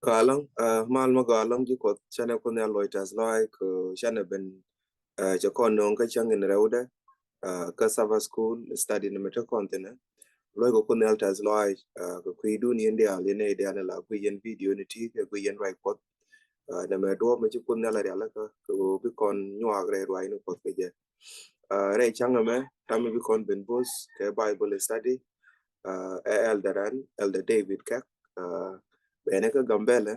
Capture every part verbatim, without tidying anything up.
Gɔaa ɛlɔ̱ŋ, ɛ, mal mɛ gɔaa ɛlɔ̱ŋ ji̱ Kuɔth, canɛ Kuoth Nhial lɔc tɛth lɔaac kɛ canɛ ben, ɛ, cɛ kɔn nööŋ kä cäŋ in rɛwdɛ, ɛ, kä Sabbath School study ni mɛ te kɔn thi̱n ɛ. Lɔc kɛ Kuoth Nhial tɛth lɔaac, ɛ, kɛ kui̱dun yɛn diaal, yɛn nɛy diaal ni la guic yɛn video ni ti kɛ guic yɛn ruac Kuɔth. Ɛ, nɛmɛ duɔ̱ɔ̱p mɛ ci Kuoth Nhial a rial kä kɛ ɣöö bi kɔn nyuak rɛy ruac ni Kuɔth kɛ jɛ. Ɛ, rɛy cäŋ ɛmɛ, ram mi bi kɔn ben bo̱th kɛ Bible study, ɛ, ɛ Elder ɛn, Elder David Kɛk, ɛ, bɛnɛ kä Gambɛlɛ,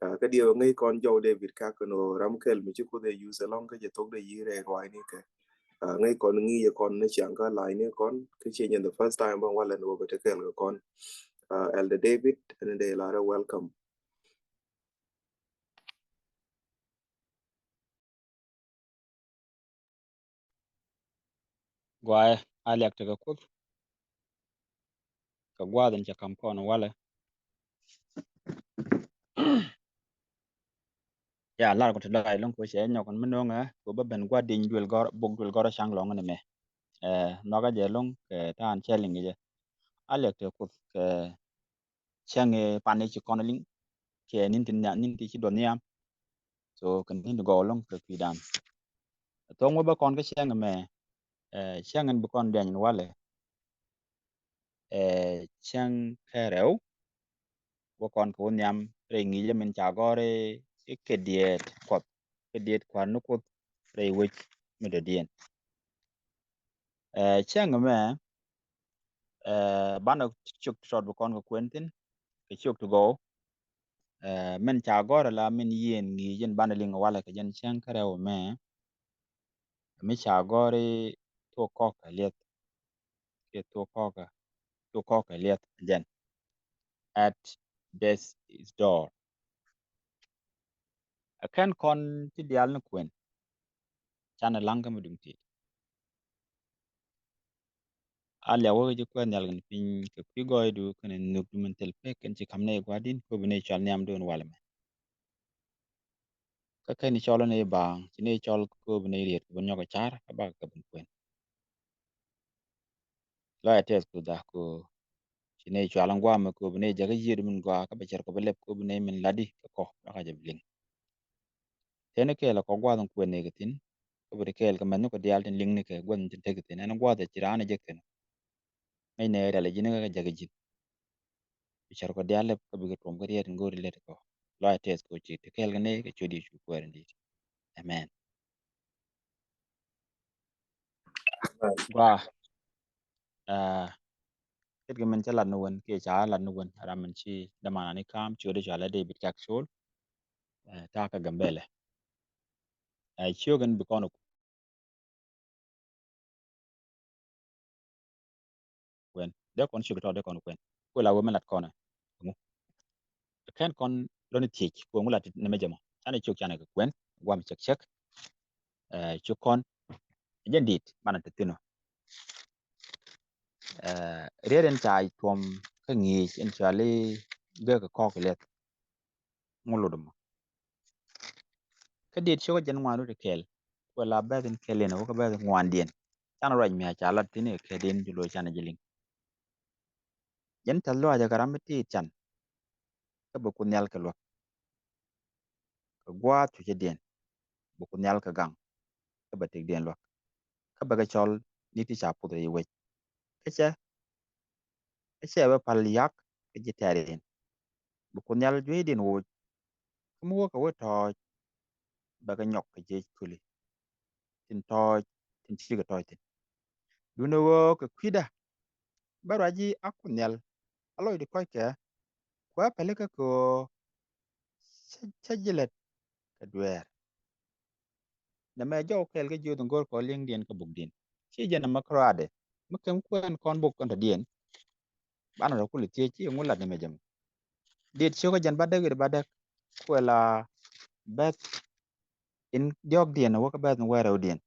ɛ, kä diɛ ŋäc kɔn jɔw David Kɛk kɛn ɣöö ram kɛl mi ci Kuoth ɛ use ɛlɔ̱ŋ kä jɛ thok dee yi̱ rɛy ruac ni kɛ. Ɛ, ŋäc kɔn ŋi̱i̱c ɛ kɔn ni ciaŋ kä la̱a̱c ni kɔn, kä ciɛ nyɛn the first time bä walɛ ni wä bɛ te kɛl kɛ kɔn. Ɛ, Elder David, ɛn dee lar ɛ welcome. Guayɛ, a liak tekɛ Kuoth kɛ gua̱a̱th in cɛ ka̱m kɔn walɛ. Ya, lar kɔ ti lɔc ɛlɔ̱ŋ kɛ cɛ nyɔk mi no̱ŋɛ kɛ bä ben gua̱a̱th diny duël gɔr, bok duël gɔr ca̱ŋ lɔ̱ŋ ni mɛ. Ɛ, nhɔakä jɛ ɛlɔ̱ŋ kɛ ta̱a̱n cɛ liŋ kɛ jɛ. A liak tekɛ Kuoth kɛ cäŋ ëë pan i̱ ci kɔn liŋ kɛ ni̱n ti nia-, ni̱n ti ci duɔth nhiam. So kɛ ni̱n ti gɔw ɛlɔ̱ŋ kɛ kui̱dan. Thuɔ̱ŋ wä bä kɔn kä cäŋ ɛmɛ, ɛ, cäŋ ɛn bi kɔn diany in walɛ, ɛ, cäŋ kɛ rɛw wä kɔn kɛ wä nhiam rɛy ŋi̱i̱cä min ca gɔ̱r i̱ kɛ diet Kuɔth, kɛ diet Kua̱r ni Kuoth rɛy wec mi dɔ̱diɛn. Ɛ, cäŋ ɛmɛ, ɛ, banɛ ciök ti tɔt bi kɔn kɛ kuɛn thi̱n kɛ ciök ti gɔw. Ɛ, min ca gɔ̱r ala min yieen ŋi̱i̱c in banɛ liŋ walɛ kɛ jɛn cäŋ kärɛw ɛmɛ, mi ca gɔ̱r i̱ thuɔ̱k kɔk kɛ liɛth, kiɛ thuɔ̱k kɔk kɛ, thuɔ̱k kɔk kɛ liɛth jɛn. At death's door. Ɛ kɛn kɔn ti diaal ni kuɛn, canɛ la̱ŋ kä mi duŋ tit. A liak wä kä ji̱ Kuäär nhial kɛn piny kɛ kui̱ gɔɔydu kɛn nhökdu min thil pek kɛn ci ka̱m nɛy gua̱a̱r di̱n, kɛ ɣöö bi nɛy cɔal nhiamdu ɛn walɛ mɛ. Kä kɛn cɔl ni baaŋ, ci nɛy cɔl kɛ ɣöö bi nɛy riet kɛ bi nyɔk kɛ car, kä bakɛ kɛ bin kuɛn. Lɔcɛ tɛth ku dhak kɛ ɣöö ci nɛy cɔal ɛn gua̱a̱ mɛ kɛ ɣöö bi nɛy jakä yiëëdu min gɔaa, kä bɛ cɛr kɛ bi lɛp kɛ ɣöö bi nɛy min la̱tdi kɛ kɔ, bakɛ jɛ bi liŋ. Teni kɛɛl kɔ gua̱a̱th in kuɛn ni kɛ thi̱n, kä bi ti kɛɛl kɛ mɛnh ni kɔ diaal tin liŋ ni kɛ gua̱a̱th in tin tek kɛ thi̱n, ɛn gua̱a̱th ɛ ci raan ɛ jek thi̱n. Ŋäc nɛ rial ji̱n kä jakä ji̱n. Bi cär kɔ diaal lɛp kä bikɛ tuɔm kä riet in go̱o̱ri lɛt kɔ. Lɔcɛ tɛth kɔ ci ti kɛɛl kɛ ni kɛ ciöt Yecu Kuäär in di̱i̱t. Amen. Gua. Aa, ket kɛ min cä lat ni wen kiɛ ca lat ni wen, ram min ci dämanani ka̱a̱m ciöt i̱ cɔalɛ David Cak Col. Aa, ta̱a̱ kä Gambɛlɛ. Aa, ciök in bi kɔn kuɛn. Dee kɔn ciök tɔ dee kɔn kuɛn. Kuɛ la wee mi lat kɔn ɛ. Ŋu. Kɛn kɔn lɔni thiec kuɛ ŋu lat ni mɛ jɛ mɔ. Canɛ ciök canɛ kɛ kuɛn. Guam cɛk cɛk. Ɛ, ciök kɔn. Jɛn dit banɛ te thi̱n ɔ. Ɛ, riet in ca tuɔm kä ŋi̱i̱c in cɔali gek kɛ kɔk liɛth. Ŋu lut mɔ. Kä dit ciök jɛn ŋuan rut kɛl. Kuɛ la bɛth in kɛl in wä kä bɛth ŋuandiɛn. Canɛ ruac mi a ca lat thi̱n kɛ kɛt in ju lo̱c canɛ ji̱ liŋ. Jɛn tɛth lɔaacɛ kɛ ram mi tiit can. Kä bi Kuoth Nhial kɛ luäk. Kɛ gua̱a̱th cucädiɛn. Bi Kuoth Nhial kɛ gaŋ. Kä bɛ tëkdiɛn luäk. Kä bɛ kɛ cɔl ni ti ca puth rɛy wec. Kä cɛ, kä cɛ bɛ pal yak kä ji̱ tɛ̈riɛn. Bi Kuoth Nhial jueydiɛn woc. Kä mi wä kɛ wä tɔ̱ɔ̱c. Bɛ kɛ nyɔk kɛ jiec kuli. Tin tɔ̱ɔ̱c, tin cikɛ tɔ̱ɔ̱c thi̱n. Duundɛ ɣöö kɛ kui̱dä. Bä ruac ji̱ a Kuoth Nhial. A lɔcdi kɔckɛ. Kuɛ pälikä kɛ ɣöö cä, cä ji̱ lät kɛ dueer. Nɛmɛ jɔw kɛɛl kä jiöth in go̱o̱r kɔn li̱eŋdiɛn kä bukdiɛn. Ci jɛn nɛmɛ kärɔaadɛ. Mi kɛm kuɛn kɔn buk kɔn tɔ̱diɛn. Banɛ rɔ kulɛ thiec ci ŋu lat nɛmɛ jɛ mɔ. Dit cio̱kä jɛn bädäk, it bädäk. Kuɛ la bɛth in diɔ̱ɔ̱kdiɛn wä kä bɛth in wä rɛwdiɛn.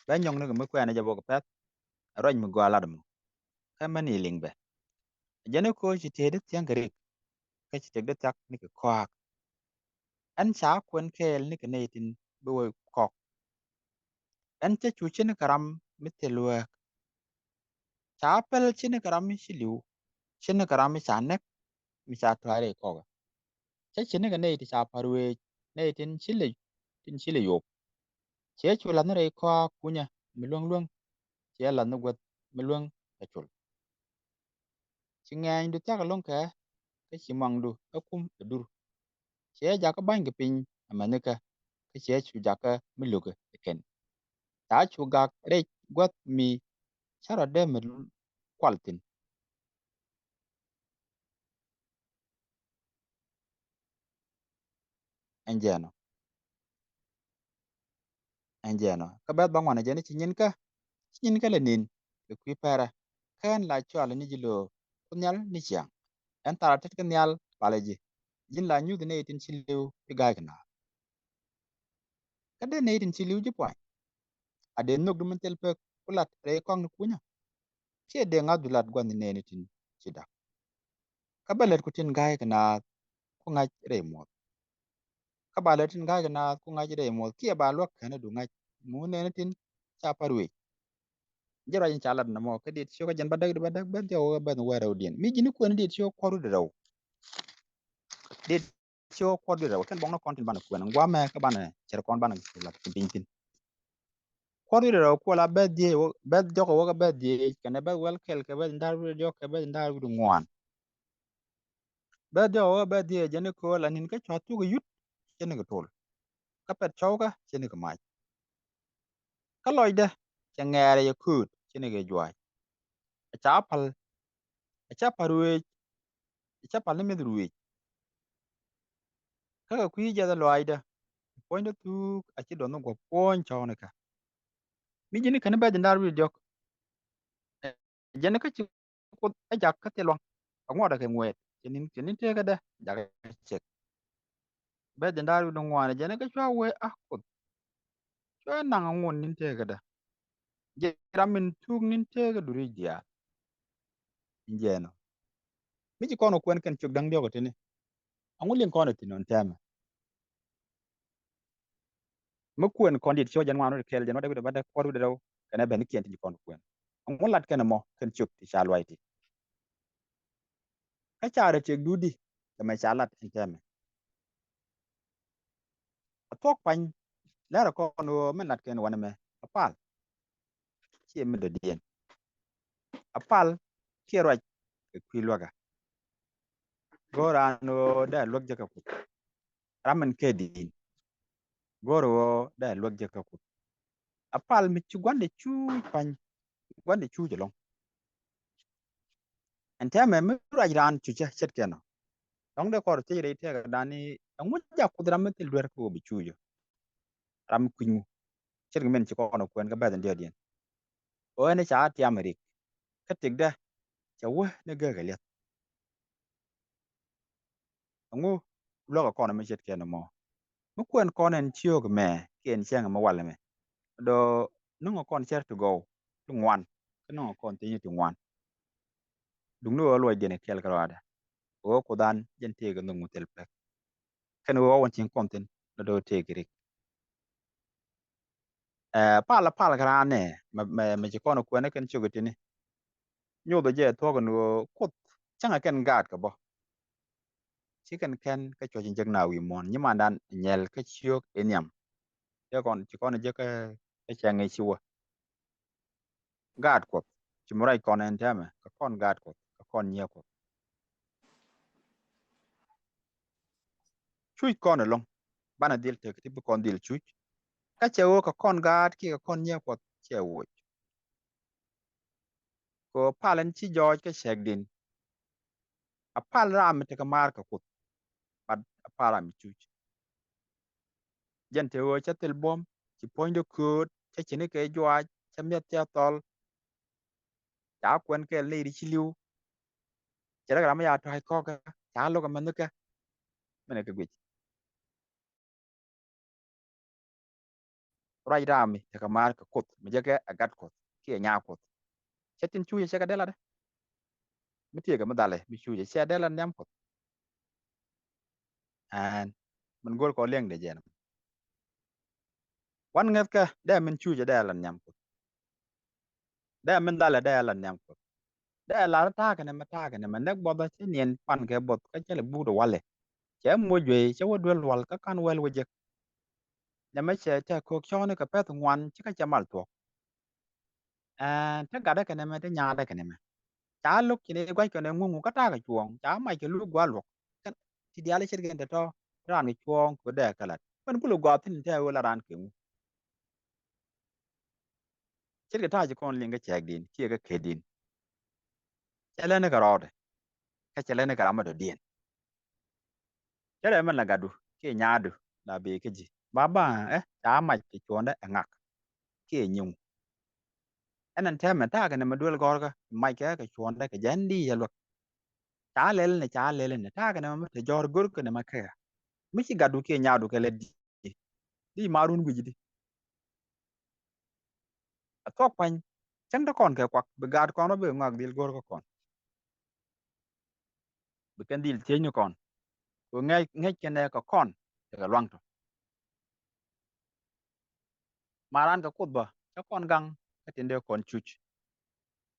Bɛ nyɔŋ ni kɛ mi kuɛn jɛ bok pɛth. Ruac mi gɔaa lat mɔ. Kä mɛn i̱ liŋ bɛ. Jɛn i̱ ko̱ ci tëëdi thiäŋ kɛ rik. Kä ci tëkdi thiak ni kɛ kɔaak. Ɛn ca kuɛn kɛɛl ni kɛ nɛy tin bi wä kɔk. Ɛn cä cu ci ni kɛ ram mi thil wääk. Ca päl ci ni kɛ ram mi ci li̱w. Ci ni kɛ ram mi ca näk. Mi ca tua̱a̱ri kɔkɛ. Cä ce̱tnikɛ nɛy ti ca pa̱r wëë, nɛy tin ci lɛ, tin ci lɛ yop. Cɛ cu la̱th ni rɛy kɔa̱a̱k kunyä mi luäŋ luäŋ, cɛ la̱th ni guäth mi luäŋ kɛ col. Ci ŋɛɛnydu thia̱k ɛlɔ̱ŋ kɛ, kä ci muaŋdu ɛ kum ɛ dur. Cɛ jakä ba̱ny kɛ piny ɛmɛnikä, kä cɛ cu jakä mi lo̱kɛ ɛ kɛn. Ca cu gak rɛc guäth mi cä rɔ̱dɛ mi kual thi̱n. Ɛn jɛɛnɔ. Ɛn jɛɛnɔ. Kä bɛ̈th bä ŋuan ɛ jɛn i̱ ci nyin kä, ci nyin kä lɛ ni̱n kɛ kui̱ pɛrɛ. Kä ɛn la cɔal ni ji̱ lo̱o̱ ku nhial ni ciaŋ. Ɛn thar a tet kä nhial palɛ ji̱. Ji̱n la nyuth ni itin ci li̱w i̱ ga̱a̱c kɛ naath. Kä dee nɛy tin ci li̱w ji̱ pua̱ny. A dee nhökdu min thil pek ku lat rɛy kɔaŋ ni kunyä. Ciɛ dee ŋa̱thdu lat gua̱th ni nɛɛni tin ci da̱k. Kä bä lät ku tin ga̱a̱c kɛ naath ku ŋa̱c rɛy muɔ̱th. Kä ba lät tin ga̱a̱c kɛ naath ku ŋa̱c rɛy muɔ̱th kiɛ ba luäk kɛn du ŋa̱c mu nɛɛni tin ca pa̱r wec. Jɛ ruac in ca lat nɔmɔ kä dit ciök kä jɛn bä däk bä däk bä dhiɔk wä bä wä rɛw diɛn mi ji̱n kuɛn dit ciök kuɔr wi̱cdɛ rɛw. Dit ciök kuɔr wi̱cdɛ rɛw kɛn buɔ̱ŋ ni kɔn tin banɛ kuɛn guamɛ kä banɛ cɛr kɔn banɛ lat ti biny thin. Kuɔr wi̱cdɛ rɛw kuɔl a bɛth dhiec wä bɛth jɔk wä kä bɛth dhiec kɛnɛ bɛth wɛl kɛl kɛ bɛth nda̱r wi̱cdɛ jɔk kɛ bɛth nda̱r wi̱cdɛ ŋuan. Bɛth jɔk wä bɛth dhiee jɛn i̱ kööl a ni̱n kä cua thuk i̱ yut cɛ nikɛ tol. Kä pɛt cɔwkä cɛ nikɛ mac. Kä lɔcdɛ cɛ ŋɛɛrɛ yɛ kööt cɛ nikɛ juaac. Ɛ ca pal, ɛ ca pal ruëëc, ɛ ca pal ni mi̱th ruëëc. Kä kɛ kui̱ jiɛth ɛ lɔaacdä puɔ̱nydä thuk a ci duɔth ni guɔ̱p puɔ̱ny cɔwnikä. Mi ji̱n i̱ käni bɛth jɛ nda̱r wi̱i̱ diɔ̱k. Jɛn kä ci Kuoth ɛ jak kä thil luaŋ. Ɛ ŋuɔtdɛ kɛ ŋuɛɛt cɛ ni̱n cɛ ni̱n tëëkädɛ jak ɛ cek. Bɛ jɛn da̱a̱r wi̱n ŋuan ɛ jɛn ɛ kä cua wee a Kuoth. Cua naŋ ɛ ŋuɔt ni̱n tëëkädɛ. Jɛ ram min thuk ni̱n tëëkä duric diaal. In jɛɛn ɔ mi ci kɔn ɔ kuɛn kɛn cök da̱ŋ diɔ̱k ɛ tini. Aŋu liŋ kɔn ɛ thin ɔn tɛmɛ. Mi kuɛn kɔn dit ciɔ jɛn wan wä kɛl jɛn wä dek wä dek kuɔr wä dek rɛw kɛn ɛ ben kiɛn ti kɔn kuɛn. Ŋu lat kɛn mɔ kɛn ciök ti ca luay ti. Kä ca rɛ tiek dudi kɛ mɛ ca lat in tɛmɛ. A thuɔk pany lɛr kɔn wä mɛ lat kɛn wan mɛ a pal. Ciɛ mi dɔ̱diɛn a pal kiɛ ruac kɛ kui̱ luäkä. Go̱o̱r an ɣöö dee luäk jɛ kɛ Kuoth. Ram min kɛ di̱i̱n go̱o̱r ɣöö dee luäk jɛ kɛ Kuoth. A pal mi ci gua̱ndɛ cuuc pa̱ny gua̱ndɛ cuuc ɛlɔ̱ŋ. Ɛn tɛmɛ mi ruac raan cucä ce̱tkɛn ɔ. Dɔ̱ŋ dee kɔr thiec rɛy tɛkɛ dan i̱ ɛŋu jak Kuoth ram mi thil duer kä ɣöö bi cuuc ɔ. Ram mi kui̱ny ŋu ce̱tkɛ min ci kɔn ɔ kuɛn kä bɛ̈th in diɔ̱ɔ̱diɛn. Ɣöö ɛn ca tiam rik kä tikdä cɛ wä ni gäk ɛ liɛth. Ɛŋu luäk ɛ kɔn mi ce̱tkɛn ɛmɔ mi kuɛn kɔn ɛn ciöök mɛ kiɛn cäŋ ɛmɛ wal ɛmɛ. Dɔ nuŋ ɛ kɔn cär ti gɔw ti ŋuan kä nuŋ ɛ kɔn thiecni ti ŋuan. Duŋni ɣöö luɔcdiɛn ɛ kɛl kä rɔadɛ ɣöö Kuoth an jɛn tëëk ɛ nhök mi thil pek. Kɛn ɣöö ɣɔw ɛn cieŋ kɔn thi̱n dɔ dɔ tëëk rik. Ɛ pal ɛ pal kɛ raan nɛ mɛ mɛ ci kɔn ɛ kuɛn ɛ kɛn ciök ɛ tini. Nyoth ɔ jɛ thuɔ̱k ɛn ɣöö Kuoth cäŋɛ kɛn gaat kɛ bä. Ci kɛn kɛn kä cuɔ̱c in jek na wi̱i̱ muɔ̱ɔ̱n nyimandan nyɛl kä ciök in nhiam. Cɛ kɔn ci kɔn in jek kä cɛŋ i̱ ci wä. Gaat Kuɔth ci mi ruac kɔn ɛn tɛmɛ kɛ kɔn gaat Kuɔth kɛ kɔn nyiee Kuɔth. Cuc kɔn ɛlɔ̱ŋ banɛ dhil tek ti bi kɔn dhil cuc. Kä cɛ ɣöö kɛ kɔn gaat kiɛ kɛ kɔn nyiee Kuɔth cɛ woc. Kɛ ɣöö pal ɛn ci jɔɔc kä cɛɛkdin. A pal ram mi tekɛ maar kɛ Kuoth. But a pal ram mi cuc. Jɛn te ɣöö cä thil buɔ̱m ci puɔ̱nydä kööt cä cini kɛ juaac cä mi̱eth cä thɔl. Ca kuɛn kɛɛl nɛy ti ci li̱w. Cɛ rɛk ram mi ya tɔ̱a̱c kɔ̱kä ca lo̱k ɛmɛn nikä. Mɛnɛ kɛ guic. Ruac ram mi tekɛ maar kɛ Kuoth mi jekɛ a gat Kuɔth kiɛ nyaa Kuɔth. Cɛ tin cuucɛ cɛ kɛ dee latdɛ. Mi tiekɛ mi dhalɛ mi cuucɛ cɛ dee lat nhiam Kuɔth. Ɛn min go̱o̱r kɔ liɛŋdɛ jɛn. Wan ŋäthkä dee min cuucɛ dee lat nhiam Kuɔth. Dee min dhalɛ dee lat nhiam Kuɔth. Dee lat ta̱a̱ kɛnɛ mɛ ta̱a̱ kɛnɛ mɛ näk buɔth cä niɛn pan kɛ buɔth kä cä lɛ buut walɛ. Cɛ moc juey, cɛ wä duel wal kä kan wɛl wä jek. Nɛmɛ cɛ tɛ köök cɔɔni kɛ pɛth ŋuan, ci kä cɛ mal thuɔ̱k. Ɛn te gatdä kɛ nɛmɛ, te nyaadä kɛ nɛmɛ. Ca lo̱k ci ni gua̱c kɛ nɛ ŋuŋ kä ta̱a̱ kɛ cuɔ̱ɔ̱ŋ, ca mac kɛ luk gua̱a̱ luɔ̱k. Kɛn ti diaal ce̱tkɛ in te tɔ̱, raan kɛ cuɔ̱ɔ̱ŋ kɛ dee kɛ la̱t. Mɛn kulɛ gɔaa thi̱n in te ɣöö la raan kɛ ŋu. Ce̱tkɛ ta̱a̱ ci kɔn liŋ kä cɛɛkdiɛn kiɛ kä ketdiɛn. Cɛ lɛni kɛ rɔɔdɛ, kä cɛ lɛni kɛ ram mi dɔ̱diɛn. Cɛ rɛ mɛn la gatdu kiɛ nyaadu la bee kä ji̱. Ba ba, ɛ, ca mac kɛ cuɔ̱ɔ̱ndɛ ɛ ŋak kiɛ nyiŋu. Ɛn ɛn tɛmɛ ta̱a̱ kɛ nɛmɛ duel gɔ̱rkä, mac kɛ kɛ cuɔ̱ɔ̱ndɛ kɛ jɛn di yɛ luäk. Ca lɛl ni, ca lɛl ni, ta̱a̱ kɛ nɛmɛ mi te jɔ̱ɔ̱r go̱rkä nɛmɛ kɛ. Mi ci gatdu kiɛ nyaadu kɛ lɛ di, di marun wi̱c di. A thuɔ̱k pa̱ny, cäŋ te kɔn kɛ kuak, bi gaat kɔn rɔ bi ŋɔak dhil go̱rkä kɔn. Bi kɛn dhil thiecni kɔn. Kɛ ŋäc, ŋäc kɛnɛ kɛ kɔn, tekɛ luaŋ tɔ. Ma raan kɛ Kuoth bä, cä kɔn gaŋ, kä tin dee kɔn cuc.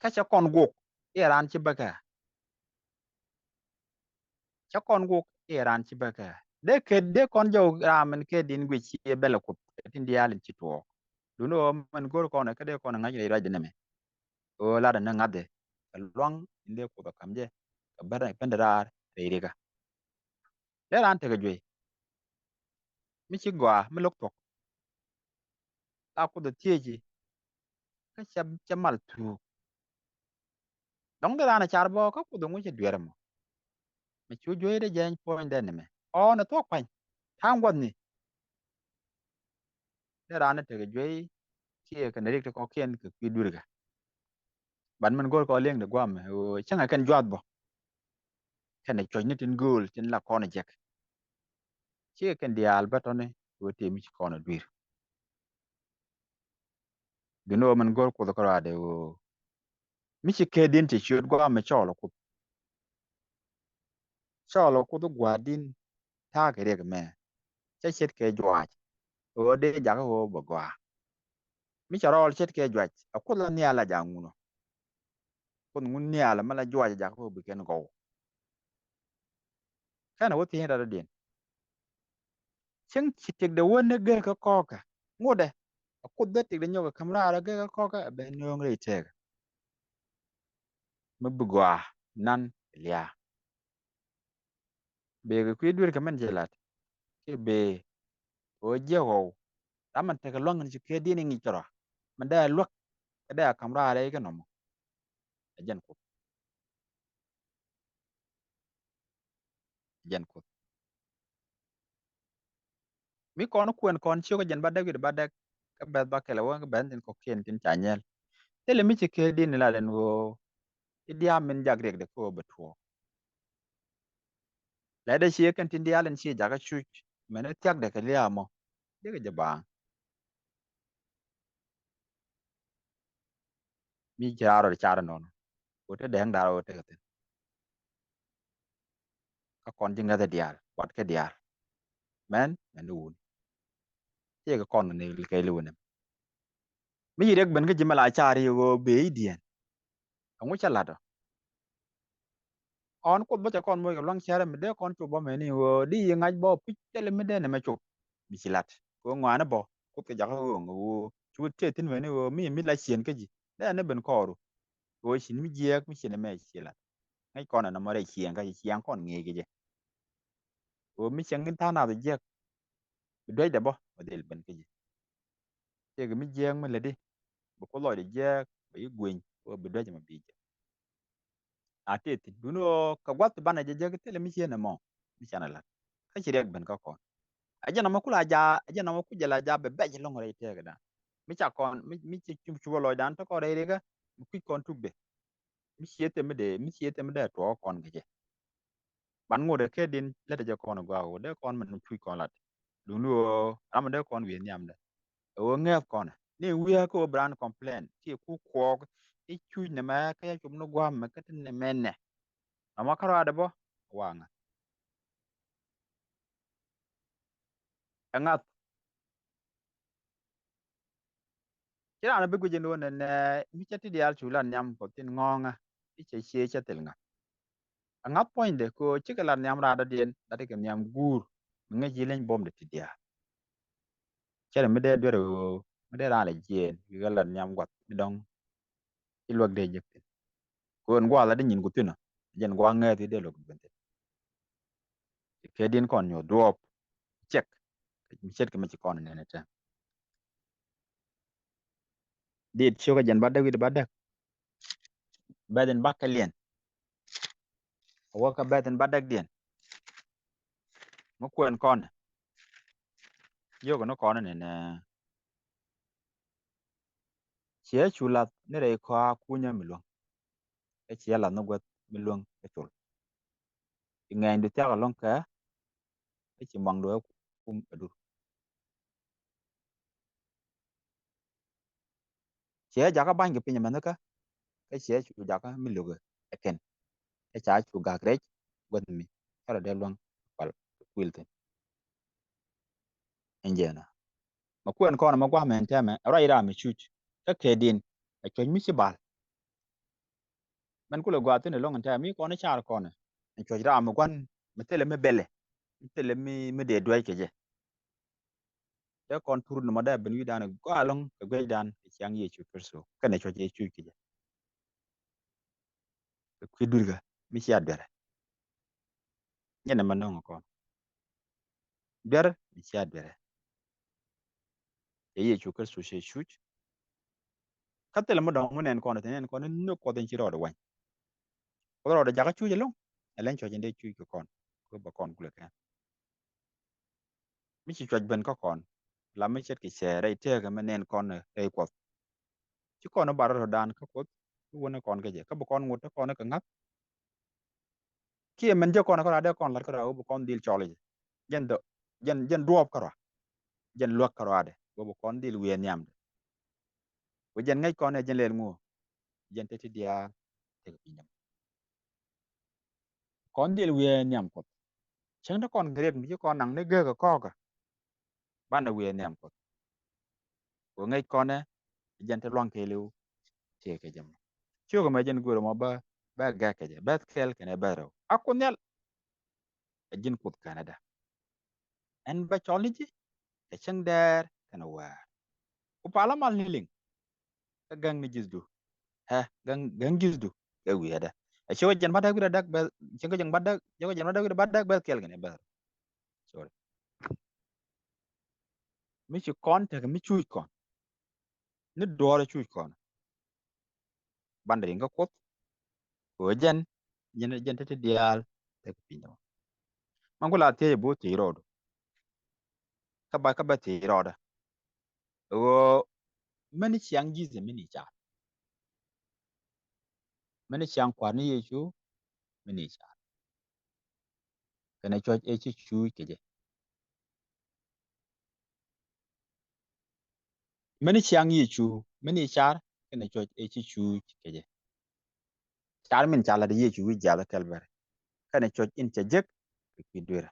Kä cä kɔn gok, i̱ raan ci bäkɛ. Cä kɔn gok, i̱ raan ci bäkɛ. Dee kɛ, dee kɔn jɔw ram min kɛ din guic ci bɛl Kuoth, kä tin diaal in ci tuɔɔk. Duni ɣöö min go̱r kɔn, kä dee kɔn ŋa̱c rɛy ruacdɛ nɛmɛ. Ɣöö latdɛ ni ŋa̱thdɛ, kɛ luaŋ in dee Kuoth ɛ ka̱m jɛ, kɛ bär, bändɛ raar rɛy rikä. Dee raan tekɛ juey. Mi ci gɔaa, mi lo̱k thuɔ̱k. La Kuoth ɛ thieci. Kä cɛ, cɛ mal thuuk. Dɔ̱ŋ dee raan ɛ car bä, kä Kuoth ɛŋu cɛ dueer ɛmɔ. Mi cu juey dee jɛny puɔ̱nydɛ nɛmɛ. Ɔɔn ɛ thuɔ̱k pa̱ny. Ta̱a̱ŋ gua̱thni. Dee raan ɛ tekɛ juey. Kiɛ kɛn rik ti kɔ̱kiɛn kɛ kui̱ duerkä. Ban min go̱r kɔ liŋ di guam, ɣöö cäŋɛ kɛn juath bä. Kɛn cuɔ̱cni tin gööl tin la kɔn jek. Cikɛ kɛn diaal bä tɔni, ɣöö tëë mi ci kɔn dui̱r. Duni ɣöö min go̱r Kuoth kärɔadɛ ɣöö mi ci kɛ din ti ciöt guam mi cɔɔl Kuoth. Cɔɔl Kuoth gua̱a̱r din ta̱a̱ kɛ riɛk mɛ. Cä ce̱tkɛ juaac. Ɣöö dee jakä ɣöö bɛ gɔaa. Mi cɛ rɔɔl ce̱tkɛ juac, a Kuoth la nhial la jaŋ ŋun ɔ. Kuoth ŋun nhial mi la juac jakä ɣöö bi kɛn gɔw. Kɛn a wä thiec rɔɔdiɛn. Cieŋ ci tëkdɛ wä ni gekä kɔkä. Ŋotdɛ. A Kuoth dee tëkdɛ nyɔk ɛ käm raar gekä kɔkä, a ben nööŋ rɛy tëkä. Mi bi gɔaa nan liaa. Bëë kɛ kui̱ dueerkɛ mɛn ci lat. Kiɛ bëë ɣöö jiɛk ɣɔw. Ram mɛn tekɛ lua̱ŋ in ci kɛ diɛn in ŋi̱c kärɔa. Mɛn dee a luäk. Kɛ dee a ka̱m raar rɛy kɛ nɔmɔ. Ɛ jɛn Kuoth. Ɛ jɛn Kuoth. Mi kɔn kuɛn kɔn ciök ɛ jɛn ba däk wi̱cdɛ ba däk. Kä bɛth ba kɛlɛ wä kä bɛth tin kɔ̱kiɛn tin ca nyɛl. Thilɛ mi ci kɛ diɛn in lat ɛn ɣöö i̱ diaam min jak riɛkdɛ kä ɣöö bɛ tuɔɔk. Lɛtdɛ ciɛ kɛn tin diaal in ciɛ jakä cuc mɛn i̱ thiakdɛ kɛ lia̱a̱ mɔ. Jekɛ jɛ baaŋ. Mi ci raar rɔ car nɔnɔ. Ɣöö te dɛŋ da̱r ɣöö tekɛ thi̱n. Kä kɔn ji̱ ŋäthä diaal, kuatkɛ diaal. Mɛn, mɛn i̱ wun. Ciɛ kɛ kɔn ni kɛ li̱w ni. Mi ci riɛk ben kä ji̱ mɛ la car i̱ ɣöö bëë i̱ diɛn. Ɛŋu cä la̱t ɔ? Ɔn Kuoth bä cɛ kɔn moc kɛ lua̱ŋ cärä mi dee kɔn cop bä mɛni ɣöö di yi ŋa̱c bä pi̱c thilɛ mi dee nɛmɛ cop. Mi ci la̱t kɛ ɣöö ŋɔaani bä Kuoth kɛ jakä ɣöö ŋä ɣöö cu tëë thi̱n mɛni ɣöö mi mi la ciën kä ji̱ dee ni ben kɔɔru. Ɣöö cin mi jiɛɛk mi cin ɛmɛ ci la̱t. Ŋäc kɔn ɛn ɛmɔ rɛy ciɛɛŋ kä ji̱ ciɛɛŋ kɔn ŋi̱i̱c kɛ jɛ. Ɣöö mi cieŋ in tha̱a̱ŋ nath jiɛk bi duecdɛ bä bɛ dhil ben kä ji̱. Tëëkɛ mi jiɛɛk mi lätdi bi Kuoth lɔcdɛ jiɛɛk bɛ yi gueny ɣöö bi duec ɛmɔ bi jɛ. A tëë thi̱n duni ɣöö kɛ gua̱th ti banɛ jɛ jek thilɛ mi cieen ɛmɔ mi canɛ la̱t. Kä ci riɛk ben kä kɔn. Ɛ jɛn ɛmɔ ku la jaak, ɛ jɛn ɛmɔ ku jɛ la jaak bɛ bɛc lɔ̱ŋ rɛy tëëkɛ dan. Mi ca kɔn mi, mi ci cupä lɔcdan te kɔn rɛy rikä mi kui̱c kɔn tukdɛ. Mi ciethɛ mi dee, mi ciethɛ mi dee tuɔɔk kɔn kɛ jɛ. Ban ŋot ɛ kɛ din lät ɛ jɛ kɔn ɛ gɔaa ɣöö dee kɔn mɛn cuc kɔn lat. Duŋni ɣöö ram ɛ dee kɔn wi̱i̱ nhiamdɛ. Ɛ ɣöö ŋɛ̈th kɔn ɛ ni wi̱i̱ kä ɣöö bi raan complain ti ku kuɔɔk i̱ cuc nɛmɛ kä ya cop ni gua̱a̱m mɛ kä ti nɛmɛ nɛ. Ram ɛ kärɔaadɛ bä waŋä. Ɛ ŋa̱th. Ci raan bi guic in wä nɛnɛ mi cɛ ti diaal cu la nhiam kɔ thin ŋɔ̱ɔ̱ŋä i̱ cɛ cie cɛ thil ŋa̱th. Ɛ ŋa̱th puɔ̱nydɛ kɛ ɣöö cikɛ lat nhiam raadɔdiɛn, lat kɛ nhiam guur mi ŋäc ji̱ leny buɔ̱mdɛ ti diaal. Cɛ rɛ mi dee duer ɣöö mi dee raan lɛ jiɛɛn kɛ lat nhiam gua̱th mi dɔ̱ŋ ci luäk dee jek thi̱n. Kɛ ɣöö ɛn gua̱a̱th lat di nyin ku thi̱n ɔ, jɛn gua̱a̱th ŋääthi dee luäk ben thi̱n. Kɛ di̱n kɔn nyuɔ̱th duɔɔp cɛk mi ce̱tkɛ mi ci kɔn nɛn ɛ tɛm. Dit ciökä jɛn bädäk wi̱cdɛ bädäk. Bɛth in bäkɛliɛn. A wä kä bɛth in bädäkdiɛn. Mi kuɛn kɔn. Yio̱k ni kɔn ni nɛ. Ciɛ cu lath ni rɛy kɔaa kunyä mi luäŋ. Kä ciɛ lath ni guäth mi luäŋ kä col. Ci ŋɛɛnydu thiak ɛlɔ̱ŋ kɛ. Kä ci muaŋdu ɛ kum ɛ dur. Ciɛ jakä ba̱ny kɛ piny ɛmɛn kä. Kä ciɛ cu jakä mi lo̱k ɛ kɛn. Kä ca cu gak rɛc guäth mi. Cä rɔ dee luäŋ kual kuil thi̱n. Ɛn jɛn ɛ. Ma kuɛn kɔn ma gua̱a̱th mɛn tɛmɛ ɛ ruac ram mi cuc. Kä kɛ din ɛ cuɔ̱c mi ci bal. Mɛn kulɛ gɔaa thi̱n ɛlɔ̱ŋ ɛn tɛmɛ mi kɔn i̱ car kɔn ɛ cuɔ̱c ram mi gua̱n mi thilɛ mi bɛlɛ mi thilɛ mi mi dee duäc kɛ jɛ. Dee kɔn tur ni ma dee ben wi̱dan ɛ gɔaa ɛlɔ̱ŋ kɛ guecdan kɛ ciaŋ Yecu Kritho kɛnɛ cuɔ̱c ɛ cuc kɛ jɛ. Kɛ kui̱ dui̱rkä mi cia duerɛ. Nyɛn ɛmɛ nɔŋ kɔn duer mi cia duerɛ. Cɛ Yecu Kritho cɛ cuc. Kä thilɛ mi dɔ̱ŋ mi nɛn kɔn, thil nɛn kɔn ni Kuɔth in ci rɔɔdɛ wany. Kuoth rɔɔdɛ jakä cuc ɛlɔ̱ŋ. Ɛ leny cuɔ̱c in dee cuc kɛ kɔn kɛ bä kɔn kulɛ kɛn. Mi ci cuɔ̱c ben kä kɔn la mi ce̱tkɛ cɛ rɛy tëëkɛ mi nɛn kɔn rɛy Kuɔth. Ci kɔn i̱ bar rɔ̱dan kä Kuoth i̱ wänä kɔn kä jɛ kä bi kɔn ŋot te kɔn i̱ kɛ ŋa̱th. Kiɛ mɛn jek kɔn kä rɔa dee kɔn la̱t kä rɔa wä bi kɔn dhil cɔl i̱ jɛ. Jɛn dhɔ jɛn jɛn duɔɔp kä rɔa. Jɛn luäk kä rɔadɛ wä bi kɔn dhil wiee nhiamdɛ. Wä jɛn ŋäc kɔn ɛ jɛn lɛl ŋuɔ. Jɛn te ti diaal tekɛ piny däm. Kɔn dhil wiee nhiam Kuɔth. Cäŋ te kɔn kɛ riɛk mi ci kɔn naŋ ni geekä kɔɔkä. Banɛ wiee nhiam Kuɔth. Kɛ ŋäc kɔnɛ jɛn te luaŋ kɛɛliw. Tiee kɛ jɛ mɔ ciök ɛmɛ jɛn go̱o̱r ɛmɔ bä bä gɛk kɛ jɛ bɛth kɛl kɛnɛ bɛth rɛw a Kuoth Nhial. Ɛ ji̱n Kuoth kɛnɛ dä. Ɛn bä cɔl ni ji̱ kɛ cäŋ dɛɛr kɛnɛ wäär. Ku palä mal ni liŋ. Kä gäŋ ni ji̱thdu. Ɛ gäŋ gäŋ ji̱thdu kɛ wi̱i̱ ɛ dä. Ɛ ciök ɛ jɛn bä däk wi̱i̱ ɛ däk bɛth ciök ɛ jɛn bä däk ciök ɛ jɛn bä däk wi̱i̱ ɛ bä däk bɛth kɛl kɛnɛ bɛth rɛw. Sorry. Mi ci kɔn tekɛ mi cuc kɔn. Ni duɔɔr cuc kɔn. Bandɛ riŋ kä Kuoth. Kɛ ɣöö jɛn jɛn jɛn te ti diaal tekɛ piny dämɔ. Man ku la thiec ɛ bo̱o̱th thiec rɔɔdu. Kä ba kä bɛ thiec rɔɔdä. Ɣöö mɛn ciaŋ ji̱th ɛ mini car. Mɛn ciaŋ kua̱r ni Yecu mini car. Kɛnɛ cuɔ̱c ëë ci cuuc kɛ jɛ. Mɛn ciaŋ Yecu mini car kɛnɛ cuɔ̱c ëë ci cuuc kɛ jɛ. Car min ca lat Yecu wi̱i̱ jiath ɛ Kɛlbɛri kɛnɛ cuɔ̱c in cɛ jek kɛ kui̱ duerä.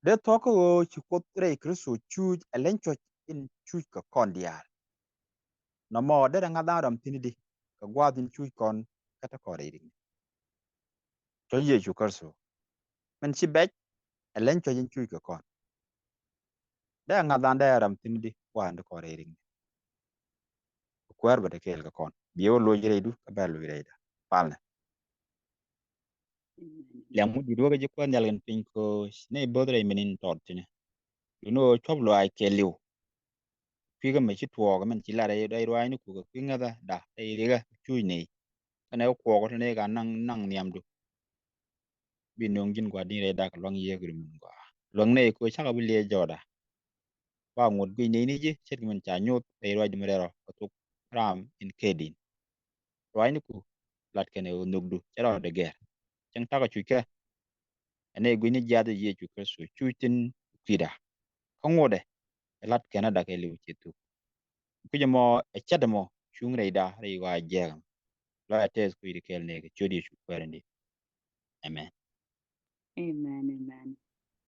Dee thuɔ̱k kä ɣöö ci Kuoth rɛy Kritho cuuc ɛ leny cuɔ̱c in cuuc kɛ kɔn diaal. Nɔmɔ derɛ ŋa̱th da̱ŋ rɔm thi̱n di kɛ gua̱a̱th in cuuc kɔn kä te kɔn rɛy rikni. Cuɔ̱c Yecu Kritho min ci bɛc ɛ leny cuɔ̱c in cuuc kɛ kɔn. Dee ŋa̱th da̱ŋ dee rɔm thi̱n di gua̱a̱th in te kɔn rɛy rikni. Kuäär bɛ te kɛɛl kɛ kɔn biɛ wä loc rɛydu kä bɛ loc rɛyda. Palnɛ. Liɛŋ mi di̱t wä kä ji̱ Kuäär Nhial kɛn piny ko̱o̱c ni bo̱th rɛy min in tɔt thi̱n. Duŋni ɣöö cuɔ̱p luaac kɛɛliw. Kui̱ kä mɛ ci tuɔɔk mɛn ci lar rɛy ruaacni kukɛ kui̱ ŋäthä da rɛy rikä cuuc nɛy. Kɛnɛ wä kuɔɔk te nɛy ka naŋ naŋ nhiamdu. Bi no̱o̱ŋ ji̱n gua̱di̱n rɛy dak luaŋ yiëëk ri min gɔaa luäŋ nɛy ko̱ cakɛ bi liɛc jɔɔda. Ba ŋuɔ̱t guic nɛy ni ji̱ ce̱tkɛ min ca nyoth rɛy ruaacdu mi rɛl rɔ kɛ thok ram in kɛ di̱n. Ruaacniku lat kɛnɛ ɣöö nhökdu cɛ rɔɔdɛ gɛr. Cäŋ ta̱kɛ cuc kɛ ɛ nɛy gui̱cni jiath Yecu Kritho cuc thi̱n kui̱da. Kä ŋuɔ̱tdɛ ɛ lat kɛn a dak ɛ li̱w ci thuk. Kui̱c ɛmɔ ɛ cätdɛ mɔ cuŋ rɛyda rɛy ɣɔaa jiɛɛk ɛmɔ. Lɔcdä tɛth kui̱di kɛɛl nɛɛkɛ ciöt Yecu Kuäär in di̱i̱t. Amen. Amen, amen.